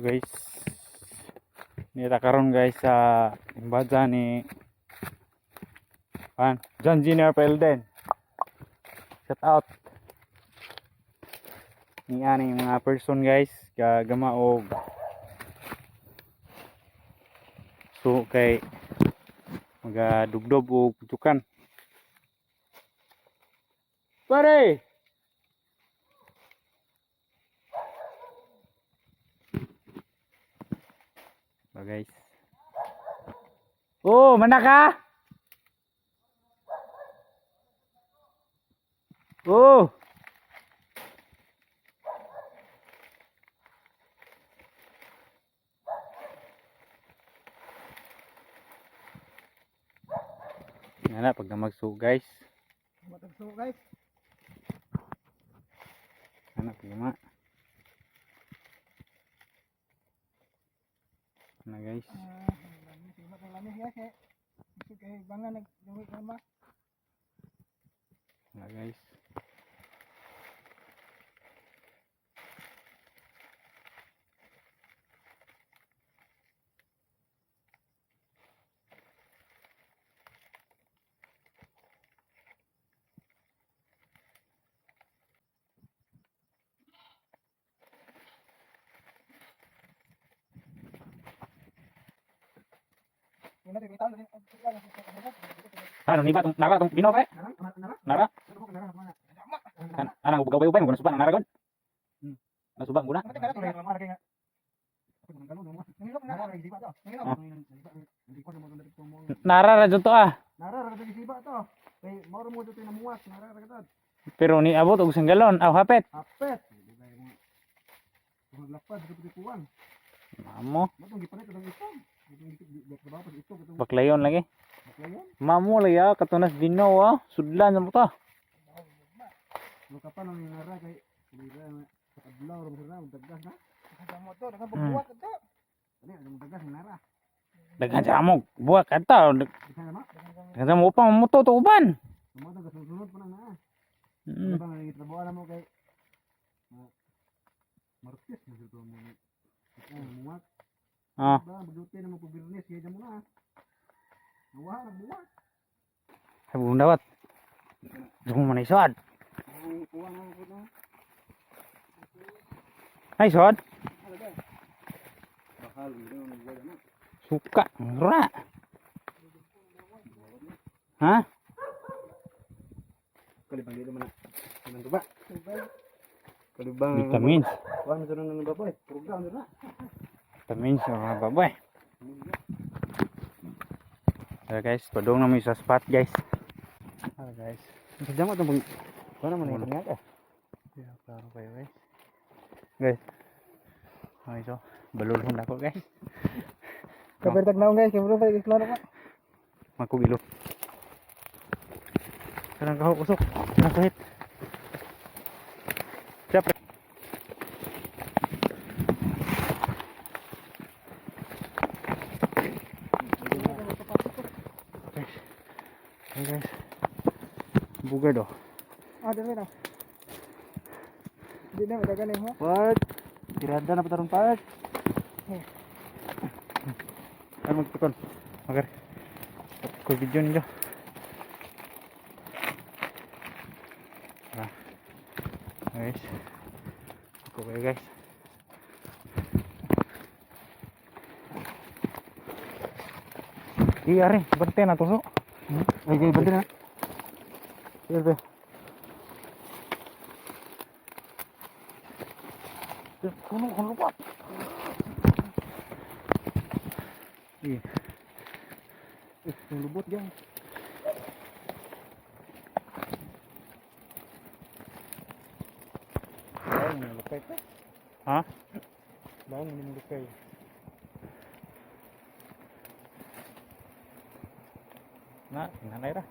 Guys, nita karon, guys, sa imbada ni Pan John Junior Pelden. Shout out ni aning mga person, guys, gagama og so kay magadugdob og putukan, pare. Ba, guys. Oh, mana ka? Oh. Nga na, pag namagso, guys. Matagso, guys. Anak lima. Na, guys. Ah, lami, sibat ang lami, guys eh. Gusto kay banga nagdawit na ba? Na, guys. Ano ni ba tong nara tong bino pre? Nara. Anang ugaway-ubay mo suba ng nara god. Nasuba mo na. Nara ra jud to ah. Nara ra to siba to. Kay mao ra mo to namuwat, nara ra to. Pero ni abot og sanggalon aw hapit. Apet. Di ba mo? Maglapad sa kuwan. Mamo, Mo tong gipalit itong itong. Itong trabaho pa ito itong baklayon lagi. baklayon. Mamo lagi ah, katunas bino ah. Sudlan sa mo to. Luka pa nang nara kay dira sa adlaw ra mo na daggas na. Mo to daghang buwak to. Ani ang daggas ng nara. Daghan sa amog, buwak kata. Daghan na. Daghan sa mo pa mo to uban. Mo to kasunod pa na na. Ba nga gitrabaho na mo kay Martes na sito mo. Ang muwak. Ah, Ba magduti na mo pag Biyernes kay mo na. Nawa na buwak. ay dawat. Dugong man isod. Ang kuha na ko na. Ay sod, Bakal ino nagwala na. suka ra. Ha? Kalibang dito man na. Kanang tuba. Kalibang. Vitamins. Kuha na na ng baboy. Program na. Vitamins mga baboy. Tara, guys, padung na mo sa spot, guys. Tara, guys. Sadya mo itong kuha naman Ulo. yung nga. Yeah, klaro kayo, guys. Guys. Okay, so balulong na ko, guys. Kapertag naong, guys, kay bro pa klaro pa. Magkugilo. Karang kaho usok. Karang kuhit. Siyempre. Guys. Hey, guys. Bugar do. Ah, dili na. Di na madagan mo. Part. Tirada na patarong part. Ano magtukon? Okay. Ko video ninyo. Ah. Guys. Ako kayo, guys. Iya rin, bante na tuso. Ay, gay bante na. Iya be. Kuno kuno pa. Iya. Eh, yung lubot diyan. Bawang ni lupay pa. Ha? Bawang ni lupay. Na, nanay ra.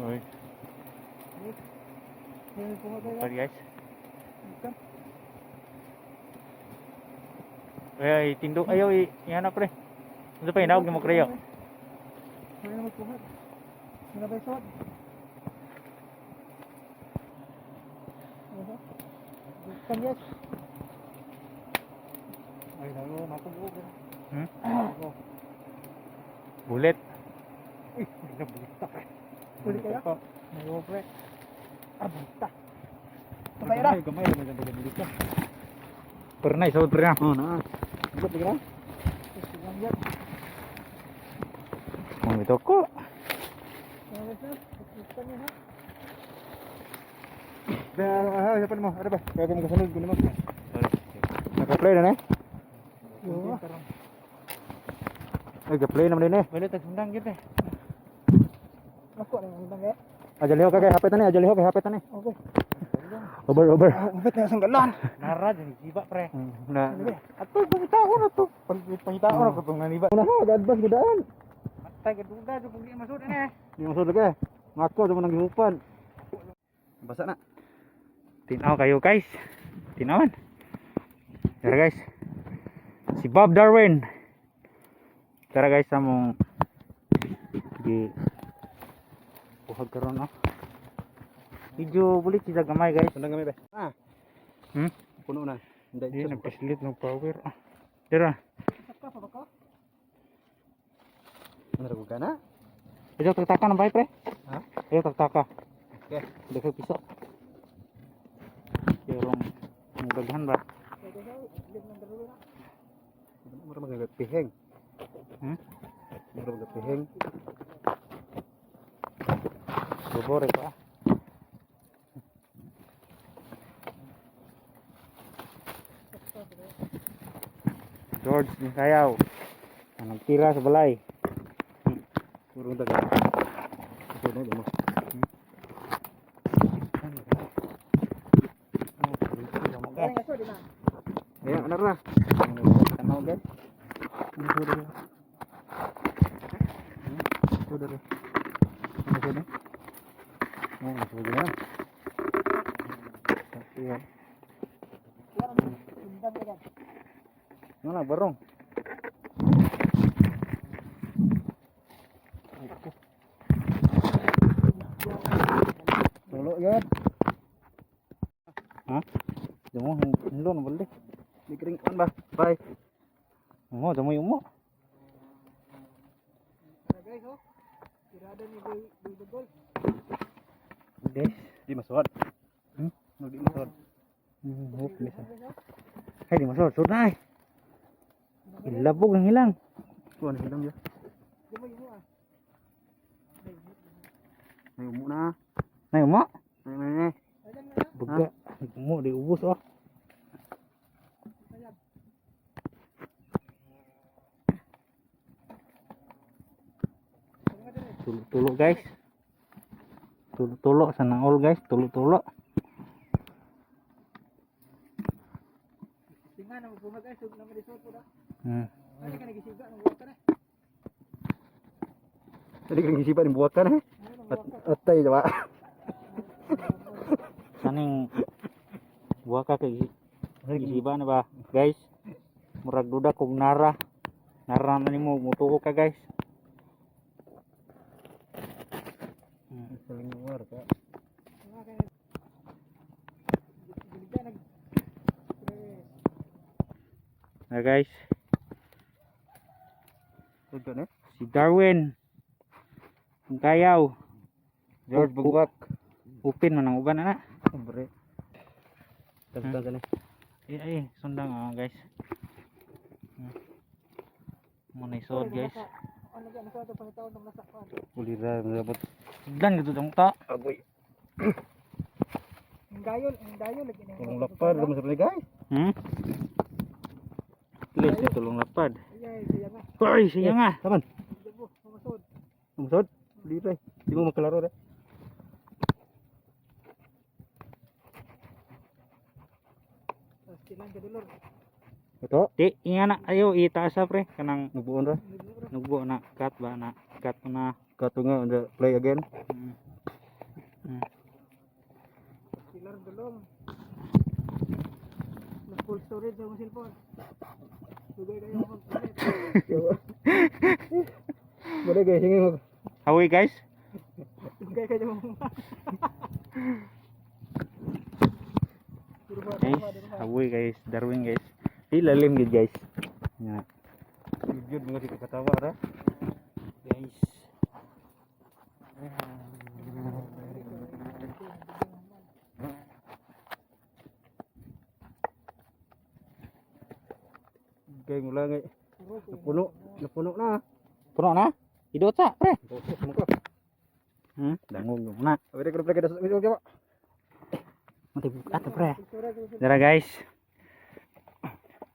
Oy, sorry, guys. Ay, tindog ayaw i, yan na pre. Ano pa inawag mo kriyo? Wala na magkuhat. Wala ba yung suwat? Ano ba? Kanyas. Ay, naku, naku. Bulit. Uy, nabulta ka. Bulit kayo? Naku, pre. Ah, bulta. Patay na. Gamay, gamay, gamay, bulit ka. Pero na, isod pre na. Oh, na. Bulit ka na? Mga ito ko. Ah, siapa mo? Ano ba? Kaya mo kasunod kuno mo. Naka-play na, eh? Oo. Ay, play naman din eh. Balik tag sundang gitu. Ako na yung eh. Aja liho ka kay hapit na ni, aja liho kay hapit na ni. Okay. Over, over. Hapit na sanggalan. Nara din siba, pre. Na. Ato pangitaon na to. Pangitaon na ko tong naniba. Una ho, advance gudaan. Matay ka duda jud kung di masud na. Di masud ka. Ngako sa nang gihupan. Basa na. Tinaw kayo, guys. Tinawan. Tara, guys. Si Bob Darwin. Tara, guys, among gi buhag karon, oh. Medyo bulit siya gamay, guys. Sundang kami be. Ah. Puno na. Hindi nagpasilit ng power. Ah. Tara. Ano ra ka na? Ayaw tagtaka ng bay, pre. Ha? Ayaw tagtaka. Okay. Daghang piso. Pero ang daghan ba? Mura magpiheng. Mura magpiheng. Bobore pa. George Nisayaw. Ang nagtira sa balay. Mura daga. Puno mo. Ayan, ano ra? Tanaw, guys. Ano sudah? Sudah. Ano sudah? Oh, sudah na. Iya. Mana barong? Tulo yan. Ha? Jamo hindo na balde. Di kering kan ba? Bye. Mo, jamo yung mo. Guys, Di masuod. Hmm? Di masuod. Hope lisa. Ay, di masud, sud na ay. Ilabog ang hilang. Kuan hilang ya. May umo na. Nay mo. May may. Buga, mo di ubos oh. Tulo-tulo, guys. Tulo-tulo sa naol, guys, tulo-tulo. Tadi kering gisipan ni buwakan eh. At atay jawa. Saning buwaka kay gisiba na ba, guys? Murag duda kog nara. Nara na nimo mutuo ka, guys. Saling war ka. Na, guys, Ito ne. Si Darwin. Ang kayaw. George Bugwak. Upin man ang uban na. Siyempre. Tagtag ka na. Ay, ay, sundang ah, guys. Mo na isod, guys. Ulira dapat. Sugdan gito dong ta. Agoy. Tulong lapad raman sa guys. Please, di tulong lapad. Uy, siya nga. Taman. Umusod. Ulira. Di mo makalaro re. Ito, Di, inga na ayo itaas sa, pre, kanang nagbuon ra. nugbo na cut ba na cut na. Kato nga on the play again. Full storage sa akong cellphone. Sugay kayo mag-ulit. Dugay guys, hingi mo. Hawi, guys. Dugay kayo mo. Guys, hawi, guys, Darwin, guys. Di lalim gid, guys. Nga. Jud mga si katawa ra. Guys. Gay mula ngay. Napuno, napuno na. Puno na? Idot sa, pre. Mo ko. Dangog yung na. Awere ko pre kada sa ba. Mati bukat, pre. Dara, guys.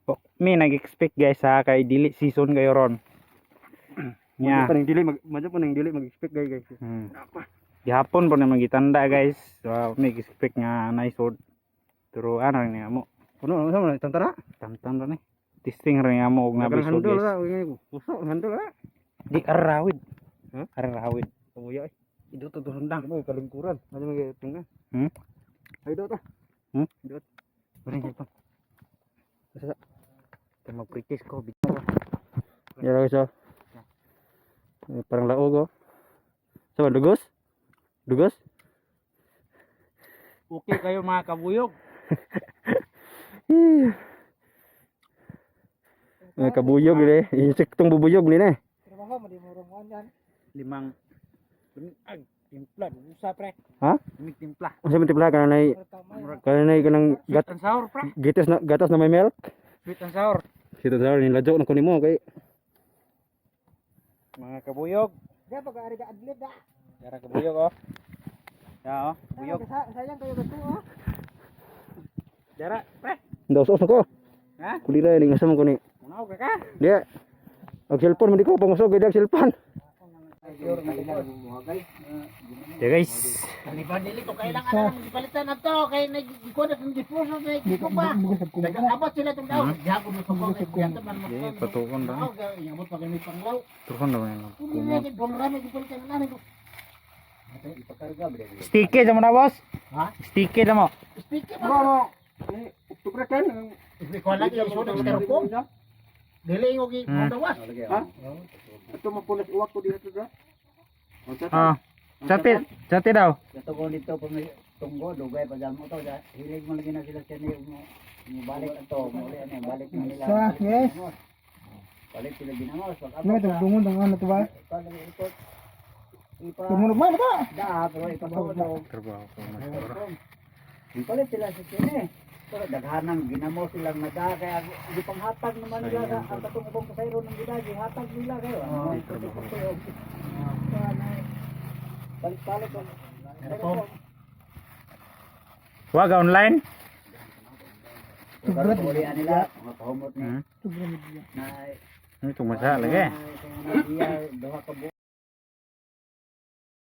Oh, mi nag-expect, guys, ha, kay dili season kayo ron. Yeah. Nya. Pa ning dili mag madyo pa ning dili mag-expect gay guys. Gihapon po na magitanda, guys. So, mi expect nga nice sword. Pero ano rin nga mo. Puno na sa man tantara. Tamtam ra ni. Testing rin nga mo og nga Nagang bisod, handol guys. ra, puso handol ra. Di arawid. Huh? Arawid. Kamuya eh. Idot to sundang. Mo kalingkuran. Ano mag tunga. Ay dot ah. Dot. Bring ito. Asa? Kay mag-practice ko. Ya guys oh. Eh, parang laog oh. So, dugos? Dugos? Okay kayo, mga kabuyog. Eh, kabuyog ni. Insektong bubuyog ni eh. Limang ag timpla usa, pre. Ha? Limig timpla. Unsa man timpla kanang kanang kanang Sweet and sour, pre. gatas na may milk? Sweet and sour. Sito sa ni ladyo na ko nimo kay Mga kabuyog. Dara kabuyog oh. Ya oh, buyog. Sayang kayo gusto oh. Dara, pre. Daos na ko. Ha? Kulira ni ngasa man ko ni. Munaw ka ka. Di. Og cellphone man di ko pangusog gid ang cellphone. Yeah, guys. Dili ko kailangan na lang ipalitan na to kay nagikuan na disposo na ko pa. Nagabot sila itong daw. Gihapon mo sa kay gihapon man mo. Eh, patuon ra. Ingabot pa gamit panglaw. Turhon ra man. Kung hindi bumrami gipalitan na nani ko. Sticky sa mo na, boss. Ha? Sticky na mo. Speaker ba? Eh, Oktubre kan. Ikuan lagi yung sunod styrofoam. Dili yung gi dawas. Ha? Ato mapunas uwak ko dito ra. Ah. Chati, chati daw. Kato ko dito pa may tunggo, dugay pa dyan mo to. Hilig mo lagi na sila siya niyo mo. Balik ato, muli ano, balik na nila. Sa, yes. Balik sila ginamos. Pag Ano ito, dungon dungon na to ba? Ikot. Ipa, Tumunog man ba? da, pero ipasunog. Trabaho ko mas. Palit sila sa sini. Pero daghanang ginamo silang nada kaya di panghatag naman nila sa ang katong ubang pasayro ng gida gihatag nila kayo. Ano, Balik-balik ang Wag online. Pero ulian nila, mga pahumot ni na Ito masa lagi. Iya, duha ka buok.